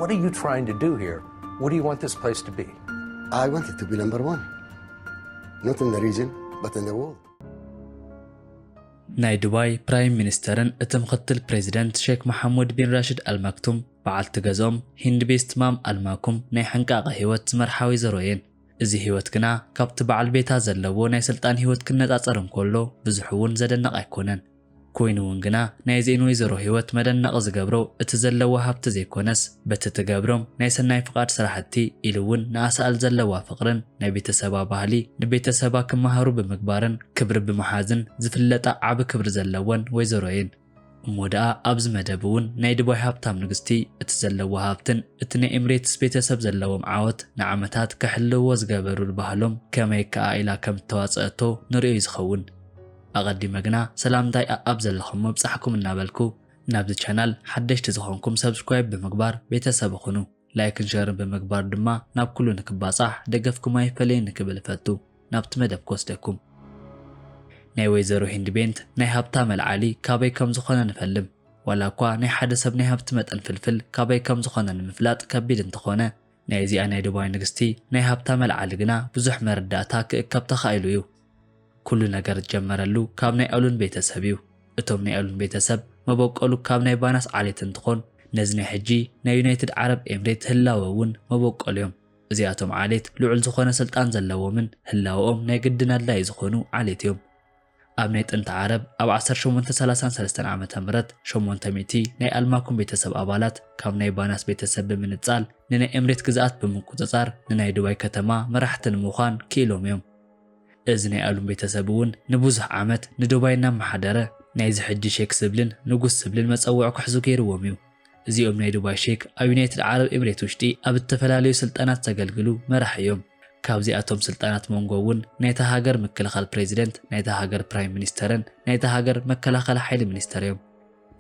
What are you trying to do here? What do you want this place to be? I want it to be number one, not in the region, but in the world. ናይ ዱባይ ፕራይም ሚኒስተርን እቲ ምኽትል ፕሬዚደንት ሼክ መሓሙድ ቢን ራሽድ ኣልማክቱም በዓልቲ ገዝኦም ሂንድ ቤስት ማም ኣልማኩም ናይ ሕንቃቐ ህይወት ዝመርሓ ወይዘሮ እየን። እዚ ህይወት ግና ካብቲ በዓል ቤታ ዘለዎ ናይ ስልጣን ህይወት ክነጻጸር እንከሎ ብዙሕ እውን ዘደንቕ ኣይኮነን። ኮይኑ እውን ግና ናይዚኤን ወይዘሮ ህይወት መደነቒ ዝገብሮ እቲ ዘለዎ ሃብቲ ዘይኮነስ በቲ ትገብሮም ናይ ሰናይ ፍቓድ ስራሕቲ ኢሉ እውን ንኣሳእል ዘለዋ ፍቕርን ናይ ቤተሰባ ባህሊ ንቤተሰባ ክመሃሩ ብምግባርን ክብሪ ብምሓዝን ዝፍለጣ ዓቢ ክብሪ ዘለወን ወይዘሮ እየን። እሞ ደኣ ኣብዚ መደብ እውን ናይ ዱባይ ሃብታም ንግስቲ እቲ ዘለዎ ሃብትን እቲ ናይ ኤምሬትስ ቤተሰብ ዘለዎም ዓወት ንዓመታት ከሕልዎ ዝገበሩ ባህሎም ከመይ ከኣ ኢላ ከም እተዋጸአቶ ንርእዮ እዩ ዝኸውን። ኣቐዲመ ግና ሰላምታይ ኣኣብ ዘለኹም መብጻሕኩም እናበልኩ ናብዚ ቻናል ሓደሽቲ ዝኾንኩም ሰብስክራይብ ብምግባር ቤተሰብ ይኹኑ። ላይክን ሸርን ብምግባር ድማ ናብ ኩሉ ንክባጻሕ ደገፍኩም ኣይፈለየኒ ክብል እፈቱ። ናብቲ መደብ ክወስደኩም። ናይ ወይዘሮ ሂንድ ቤንት ናይ ሃብታ መልዓሊ ካበይ ከም ዝኾነ ንፈልም። ዋላ እኳ ናይ ሓደ ሰብ ናይ ሃብቲ መጠን ፍልፍል ካበይ ከም ዝኾነ ንምፍላጥ ከቢድ እንተኾነ፣ ናይ እዚኣ ናይ ዱባይ ንግስቲ ናይ ሃብታ መልዓሊ ግና ብዙሕ መረዳእታ ክእከብ ተኻኢሉ እዩ። ኩሉ ነገር ዝጀመረሉ ካብ ናይ ኣሉን ቤተሰብ እዩ። እቶም ናይ ኣሉን ቤተሰብ መበቆሉ ካብ ናይ ባናስ ዓሌት እንትኾን፣ ነዚ ናይ ሕጂ ናይ ዩናይትድ ዓረብ ኤምሬት ህላወ እውን መበቆል እዮም። እዚኣቶም ዓሌት ልዑል ዝኾነ ስልጣን ዘለዎምን ህላወኦም ናይ ግድን ኣድላዪ ዝኾኑ ዓሌት እዮም። ኣብ ናይ ጥንቲ ዓረብ ኣብ ዓሰርተ ሸሞንተ ሰላሳን ሰለስተን ዓመተ ምህረት ሸሞንተ ሚእቲ ናይ ኣልማኩም ቤተሰብ ኣባላት ካብ ናይ ባናስ ቤተሰብ ብምንጻል ንናይ ኤምሬት ግዝኣት ብምቁጽጻር ንናይ ዱባይ ከተማ መራሕቲ ንምዃን ክኢሎም እዮም። እዚ ናይ ኣሉን ቤተሰብ እውን ንብዙሕ ዓመት ንዱባይ እናመሓደረ ናይዚ ሕጂ ሼክ ዝብልን ንጉስ ዝብልን መጸውዒ ክሕዙ ገይርዎም እዩ። እዚኦም ናይ ዱባይ ሼክ ኣብ ዩናይትድ ዓረብ ኤምሬት ውሽጢ ኣብ እተፈላለዩ ስልጣናት ዘገልግሉ መራሒ እዮም። ካብዚኣቶም ስልጣናት መንጎ እውን ናይታ ሃገር ምክልኻል ፕሬዚደንት፣ ናይታ ሃገር ፕራይም ሚኒስተርን ናይታ ሃገር መከላኸሊ ሓይሊ ሚኒስተር እዮም።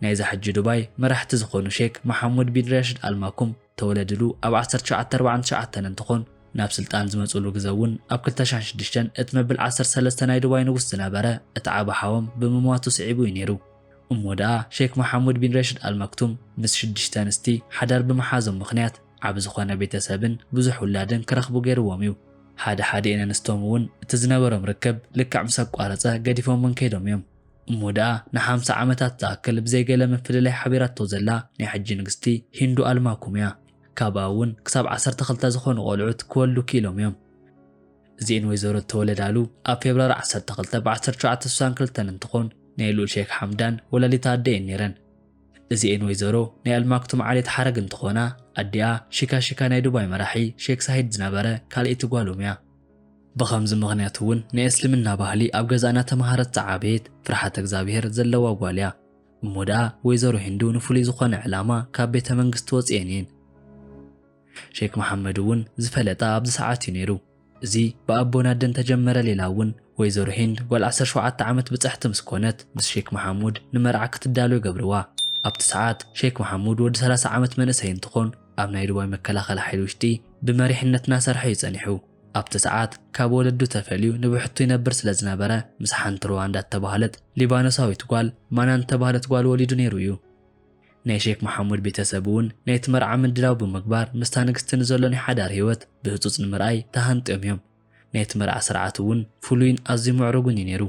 ናይዛ ሕጂ ዱባይ መራሕቲ ዝኾኑ ሼክ መሓሙድ ቢን ራሽድ ኣልማኩም ተወለድሉ ኣብ ዓሰርተ ትሽዓተ ኣርባዓን ትሽዓተን እንትኾን ናብ ስልጣን ዝመፅሉ ግዘ እውን ኣብ ክልተ ሽሕን ሽዱሽተን እቲ መብል ዓሰርተ ሰለስተ ናይ ዱባይ ንጉስ ዝነበረ እቲ ዓቢ ሓዎም ብምሟቱ ስዒቡ እዩ ነይሩ። እሞ ደኣ ሼክ መሓሙድ ቢን ራሽድ ኣልማክቱም ምስ ሽዱሽተ ኣንስቲ ሓዳር ብምሓዞም ምኽንያት ዓቢ ዝኾነ ቤተሰብን ብዙሕ ውላድን ክረኽቡ ገይርዎም እዩ። ሓደ ሓዲኤን ኣንስቶም እውን እቲ ዝነበሮም ርክብ ልክዕ ምስ ኣቋረጸ ገዲፎም እውን ከይዶም እዮም። እሞ ደኣ ንሓምሳ ዓመታት ዝኣክል ብዘይ ገለ ምፍልላይ ሓቢራቶ ዘላ ናይ ሕጂ ንግስቲ ሂንዱ ኣልማኩም እያ። ካብኣ እውን ክሳብ ዓሰርተ ክልተ ዝኾኑ ቆልዑት ክወልዱ ክኢሎም እዮም። እዚኤን ወይዘሮ እተወለዳሉ ኣብ ፌብራሪ ዓሰርተ ክልተ ብ ዓሰርተ ትሽዓተ ስሳን ክልተን እንትኾን ናይ ልኡል ሼክ ሓምዳን ወላዲት ኣደ እየን ነይረን። እዚኤን ወይዘሮ ናይ ኣልማክቱም ዓሌት ሓረግ እንትኾና ኣዲኣ ሺካ ሺካ ናይ ዱባይ መራሒ ሼክ ሳሂድ ዝነበረ ካልኣይቲ ጓሎም እያ። ብኸምዚ ምኽንያት እውን ናይ እስልምና ባህሊ ኣብ ገዛና ተምሃረት ዝዓበየት ፍርሓተ እግዚኣብሔር ዘለዋ ጓል እያ። እሞ ደኣ ወይዘሮ ሂንዱ ንፍሉይ ዝኾነ ዕላማ ካብ ቤተ መንግስቲ ወፅኤን እየን። ሼክ መሓመድ እውን ዝፈለጣ ኣብዚ ሰዓት እዩ ነይሩ። እዚ ብኣቦን ኣደን ተጀመረ ሌላ እውን ወይዘሮ ሂንድ ጓል ዓሰርተ ሸውዓተ ዓመት ብፅሕቲ ምስ ኮነት ምስ ሼክ መሓሙድ ንመርዓ ክትዳሎ ይገብርዋ። ኣብቲ ሰዓት ሼክ መሓሙድ ወዲ ሰላሳ ዓመት መንእሰይ እንትኾን ኣብ ናይ ዱባይ መከላኸሊ ሓይሊ ውሽጢ ብመሪሕነት እናሰርሐ እዩ ጸኒሑ። ኣብቲ ሰዓት ካብ ወለዱ ተፈልዩ ንብሕቱ ይነብር ስለ ዝነበረ ምስ ሓንቲ ሩዋንዳ እተባህለት ሊባኖሳዊት ጓል ማናን እተባህለት ጓል ወሊዱ ነይሩ እዩ። ናይ ሼክ መሓሙድ ቤተሰብ እውን ናይቲ መርዓ ምድላው ብምግባር ምስታ ንግስቲ ንዘሎ ናይ ሓዳር ህይወት ብህጹጽ ንምርኣይ ተሃንጥዮም እዮም። ናይቲ መርዓ ስርዓት እውን ፍሉይን ኣዝዩ ምዕሩግን እዩ ነይሩ።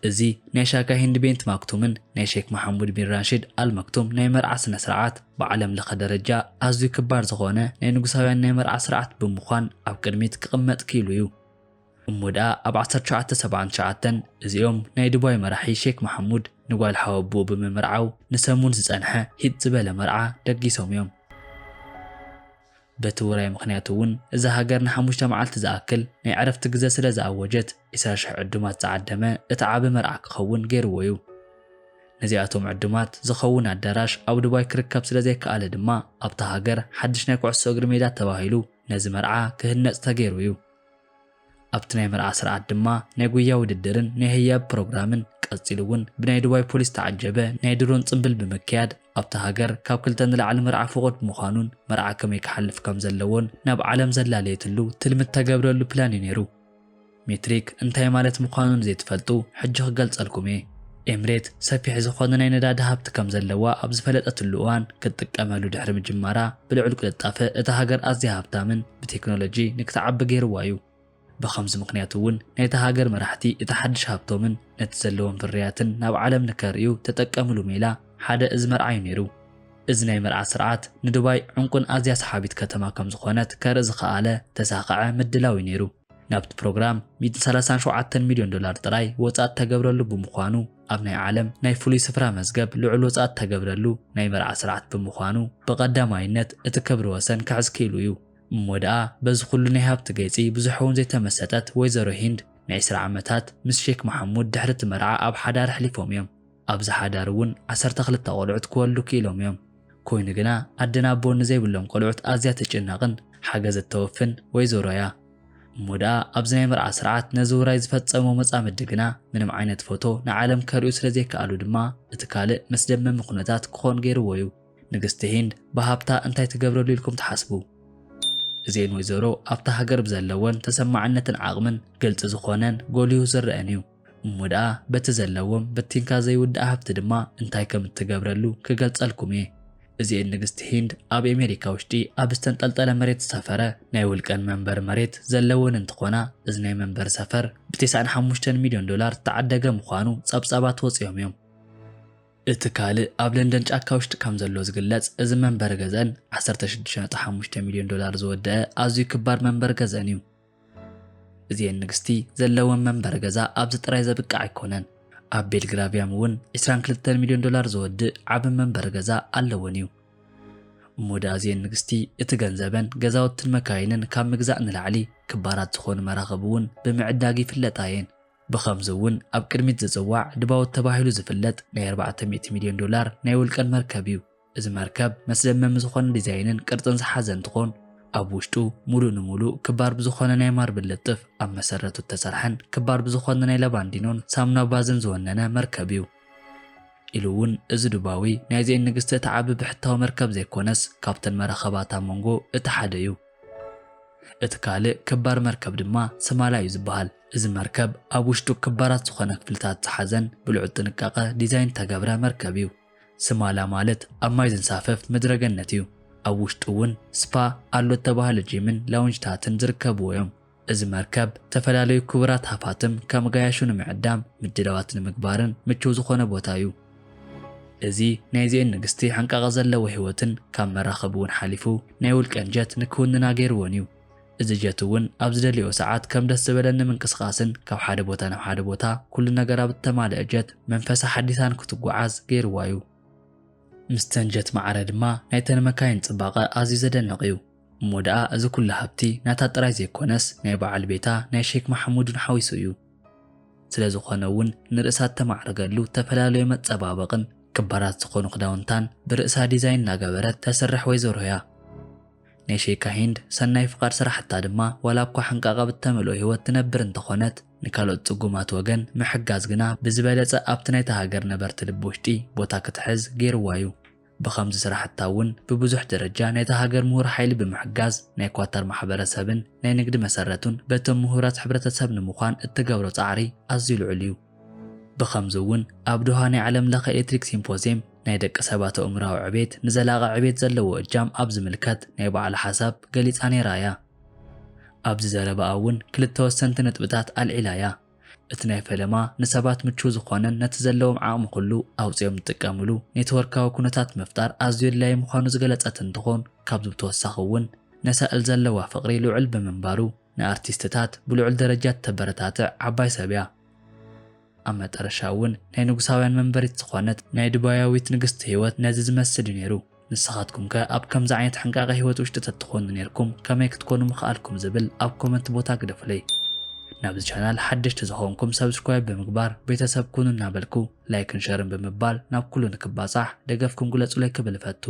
እዚ ናይ ሻካ ሂንድ ቤንት ማክቱምን ናይ ሼክ መሓሙድ ቢን ራሽድ ኣል መክቱም ናይ መርዓ ስነ ስርዓት ብዓለም ለኸ ደረጃ ኣዝዩ ክባር ዝኾነ ናይ ንጉሳውያን ናይ መርዓ ስርዓት ብምዃን ኣብ ቅድሚት ክቕመጥ ክኢሉ እዩ። እሞ ደኣ ኣብ ዓሰርተ ትሽዓተ ሰብዓን ትሽዓተን እዚኦም ናይ ዱባይ መራሒ ሼክ መሓሙድ ንጓል ሓወቦኡ ብምምርዓው ንሰሙን ዝጸንሐ ሂጥ ዝበለ መርዓ ደጊሶም እዮም። በቲ ውራይ ምኽንያት እውን እዛ ሃገር ንሓሙሽተ መዓልቲ ዝኣክል ናይ ዕረፍቲ ግዘ ስለ ዝኣወጀት ዒስራ ሽሕ ዕዱማት ዝዓደመ እቲ ዓቢ መርዓ ክኸውን ገይርዎ እዩ። ነዚኣቶም ዕዱማት ዝኸውን ኣዳራሽ ኣብ ዱባይ ክርከብ ስለ ዘይከኣለ ድማ ኣብታ ሃገር ሓድሽ ናይ ኩዕሶ እግሪ ሜዳ ተባሂሉ ነዚ መርዓ ክህነጽ ተገይሩ እዩ። ኣብቲ ናይ መርዓ ስርዓት ድማ ናይ ጉያ ውድድርን ናይ ህያብ ፕሮግራምን ቀጺሉ እውን ብናይ ዱባይ ፖሊስ ተዓጀበ ናይ ድሮን ጽምብል ብምክያድ ኣብታ ሃገር ካብ ክልተ ንላዕሊ መርዓ ፍቑድ ምዃኑን መርዓ ከመይ ክሓልፍ ከም ዘለዎን ናብ ዓለም ዘላለየትሉ ትልሚ እተገብረሉ ፕላን እዩ ነይሩ። ሜትሪክ እንታይ ማለት ምዃኑ ንዘይትፈልጡ ሕጂ ክገልጸልኩም እየ። ኤምሬት ሰፊሕ ዝኾነ ናይ ነዳዲ ሃብቲ ከም ዘለዋ ኣብ ዝፈለጠትሉ እዋን፣ ክትጥቀመሉ ድሕሪ ምጅማራ፣ ብልዑል ቅልጣፈ እታ ሃገር ኣዝያ ሃብታምን ብቴክኖሎጂ ንክትዓቢ ገይርዋ እዩ። ብኸምዚ ምኽንያት እውን ናይታ ሃገር መራሕቲ እቲ ሓድሽ ሃብቶምን ነቲ ዘለዎም ፍርያትን ናብ ዓለም ንከርእዩ ተጠቀምሉ ሜላ ሓደ እዚ መርዓ እዩ ነይሩ። እዚ ናይ መርዓ ስርዓት ንዱባይ ዕንቁን ኣዝያ ሰሓቢት ከተማ ከም ዝኾነት ከርኢ ዝኸኣለ ተሳኸዐ ምድላው እዩ ነይሩ። ናብቲ ፕሮግራም ሚእትን ሰላሳን ሸውዓተን ሚልዮን ዶላር ጥራይ ወጻእ እተገብረሉ ብምዃኑ፣ ኣብ ናይ ዓለም ናይ ፍሉይ ስፍራ መዝገብ ልዑል ወጻእ እተገብረሉ ናይ መርዓ ስርዓት ብምዃኑ፣ ብቐዳማይነት እቲ ክብሪ ወሰን ክሕዝ ክኢሉ እዩ። እሞ ደኣ በዚ ኩሉ ናይ ሃብቲ ገይጺ ብዙሕ እውን ዘይተመሰጠት ወይዘሮ ሂንድ ንዕስራ ዓመታት ምስ ሼክ መሓሙድ ድሕሪ እቲ መርዓ ኣብ ሓዳር ኣሕሊፎም እዮም። ኣብዚ ሓዳር እውን ዓሰርተ ክልተ ቆልዑት ክወልዱ ክኢሎም እዮም። ኮይኑ ግና ኣደን ኣቦን ንዘይብሎም ቆልዑት ኣዝያ ትጭነቕን ሓገዝ እተወፍን ወይዘሮ እያ። እሞ ደኣ ኣብዚ ናይ መርዓ ስርዓት ነዚ ውራይ ዝፈጸሞ መጻምዲ ግና ምንም ዓይነት ፎቶ ንዓለም ከርእዩ ስለ ዘይከኣሉ ድማ እቲ ካልእ መስደመሚ ኩነታት ክኾን ገይርዎ እዩ። ንግስቲ ሂንድ ብሃብታ እንታይ ትገብረሉ ኢልኩም ትሓስቡ? እዚኤን ወይዘሮ ኣብታ ሃገር ብዘለወን ተሰማዕነትን ዓቕምን ግልጺ ዝኾነን ጎሊሁ ዝረአን እዩ። እሞ ደኣ በቲ ዘለዎም በቲንካ ዘይውዳእ ሃብቲ ድማ እንታይ ከም እትገብረሉ ክገልጸልኩም እየ። እዚኤን ንግስቲ ሂንድ ኣብ ኣሜሪካ ውሽጢ ኣብ ዝተንጠልጠለ መሬት ዝሰፈረ ናይ ውልቀን መንበሪ መሬት ዘለወን እንትኾና፣ እዚ ናይ መንበሪ ሰፈር ብ ተስዓን ሓሙሽተን ሚልዮን ዶላር ዝተዓደገ ምዃኑ ጸብጻባት ወጺኦም እዮም። እቲ ካልእ ኣብ ለንደን ጫካ ውሽጢ ከም ዘሎ ዝግለጽ እዚ መንበሪ ገዘን ዓሰርተ ሽዱሽተ ነጥቢ ሓሙሽተ ሚልዮን ዶላር ዝወደአ ኣዝዩ ክባር መንበሪ ገዘን እዩ። እዚኤን ንግስቲ ዘለወን መንበሪ ገዛ ኣብዚ ጥራይ ዘብቅዕ ኣይኮነን። ኣብ ቤልግራቪያም እውን ዕስራን ክልተን ሚልዮን ዶላር ዝወድእ ዓቢ መንበሪ ገዛ ኣለወን እዩ። እሞ ደኣ እዚኤን ንግስቲ እቲ ገንዘበን ገዛውትን መካይንን ካብ ምግዛእ ንላዕሊ ክባራት ዝኾኑ መራኽብ እውን ብምዕዳግ ይፍለጣ እየን። ብኸምዚ እውን ኣብ ቅድሚት ዝጽዋዕ ድባውት ተባሂሉ ዝፍለጥ ናይ ኣርባዕተ ሚእቲ ሚልዮን ዶላር ናይ ውልቀን መርከብ እዩ። እዚ መርከብ መስደመሚ ዝኾነ ዲዛይንን ቅርጽን ዝሓዘ እንትኾን፣ ኣብ ውሽጡ ሙሉእ ንሙሉእ ክባር ብዝኾነ ናይ ማርብል ልጥፍ ኣብ መሰረቱ እተሰርሐን ክባር ብዝኾነ ናይ ላባንዲኖን ሳሙና ባዝን ዝወነነ መርከብ እዩ። ኢሉ እውን እዚ ዱባዊ ናይዚኤን ንግስቲ እቲ ዓቢ ብሕታዊ መርከብ ዘይኮነስ ካብተን መራኸባት ኣብ መንጎ እቲ ሓደ እዩ። እቲ ካልእ ክባር መርከብ ድማ ስማላ እዩ ዝበሃል። እዚ መርከብ ኣብ ውሽጡ ክባራት ዝኾነ ክፍልታት ዝሓዘን ብልዑል ጥንቃቐ ዲዛይን ተገብረ መርከብ እዩ። ስማላ ማለት ኣብ ማይ ዝንሳፈፍ ምድረ ገነት እዩ። ኣብ ውሽጡ እውን ስፓ ኣሎ እተባህለ ጂምን ላውንጅታትን ዝርከብዎ እዮም። እዚ መርከብ ዝተፈላለዩ ክቡራት ሃፋትም ከም ጋያሹ ንምዕዳም ምድላዋት ንምግባርን ምችው ዝኾነ ቦታ እዩ። እዚ ናይዚኤን ንግስቲ ሕንቃቐ ዘለዎ ህይወትን ካብ መራኸቢ እውን ሓሊፉ ናይ ውልቀን ጀት ንክውንና ገይርዎን እዩ። እዚ ጀት እውን ኣብ ዝደልዮ ሰዓት ከም ደስ ዝበለን ንምንቅስቓስን ካብ ሓደ ቦታ ናብ ሓደ ቦታ ኩሉ ነገር ኣብ እተማልአ ጀት መንፈሳ ሓዲሳን ክትጓዓዝ ገይርዋ እዩ። ምስተን ጀት ማዕረ ድማ ናይተን መካይን ጽባቐ ኣዝዩ ዘደንቕ እዩ። እሞ ደኣ እዚ ኩሉ ሃብቲ ናታ ጥራይ ዘይኮነስ ናይ በዓል ቤታ ናይ ሼክ መሓሙድን ሓዊሱ እዩ። ስለ ዝኾነ እውን ንርእሳ እተማዕረገሉ ዝተፈላለዩ መጸባበቕን ክባራት ዝኾኑ ክዳውንታን ብርእሳ ዲዛይን እናገበረት ተስርሕ ወይዘሮ እያ። ናይ ሼካ ሂንድ ሰናይ ፍቓድ ስራሕታ ድማ ዋላ እኳ ሕንቃቐ ብተመልኦ ህይወት ትነብር እንተኾነት፣ ንካልኦት ጽጉማት ወገን ምሕጋዝ ግና ብዝበለጸ ኣብቲ ናይታ ሃገር ነበርቲ ልቢ ውሽጢ ቦታ ክትሕዝ ገይርዋ እዩ። ብኸምዚ ስራሕታ እውን ብብዙሕ ደረጃ ናይታ ሃገር ምሁር ሓይሊ ብምሕጋዝ ናይ ኳታር ማሕበረሰብን ናይ ንግዲ መሰረቱን በቶም ምሁራት ሕብረተሰብ ንምዃን እትገብሮ ጻዕሪ ኣዝዩ ልዑል እዩ። ብኸምዚ እውን ኣብ ዶሃ ናይ ዓለም ለኸ ኤሌክትሪክ ሲምፖዝየም ናይ ደቂ ሰባት ኣእምራዊ ዕቤት ንዘላቒ ዕቤት ዘለዎ እጃም ኣብ ዝምልከት ናይ ባዕላ ሓሳብ ገሊጻ ነይራ እያ። ኣብዚ ዘረባኣ እውን ክልተ ወሰንቲ ነጥብታት ኣልዒላ እያ። እቲ ናይ ፈለማ ንሰባት ምቹው ዝኾነን ነቲ ዘለዎም ዓቕሚ ኩሉ ኣውጺኦም ዝጥቀምሉ ኔትወርካዊ ኩነታት ምፍጣር ኣዝዩ ኣድላዪ ምዃኑ ዝገለጸት እንትኾን፣ ካብዚ ብተወሳኺ እውን ነሳእል ዘለዋ ፍቕሪ ልዑል ብምንባሩ ንኣርቲስትታት ብልዑል ደረጃ እተበረታትዕ ዓባይ ሰብ እያ። ኣብ መጠረሻ እውን ናይ ንጉሳውያን መንበሪት ዝኾነት ናይ ዱባያዊት ንግስቲ ህይወት ነዚ ዝመስል እዩ ነይሩ። ንስኻትኩም ከ ኣብ ከምዚ ዓይነት ሕንቃቐ ህይወት ውሽጢ ተትኾኑ ነይርኩም ከመይ ክትኮኑ ምኽኣልኩም ዝብል ኣብ ኮመንት ቦታ ግደፉለይ። ናብዚ ቻናል ሓደሽቲ ዝኾንኩም ሰብስክራይብ ብምግባር ቤተሰብ ኩኑ እናበልኩ ላይክን ሸርን ብምባል ናብ ኩሉ ንክባጻሕ ደገፍኩም ግለጹለይ ክብል እፈቱ።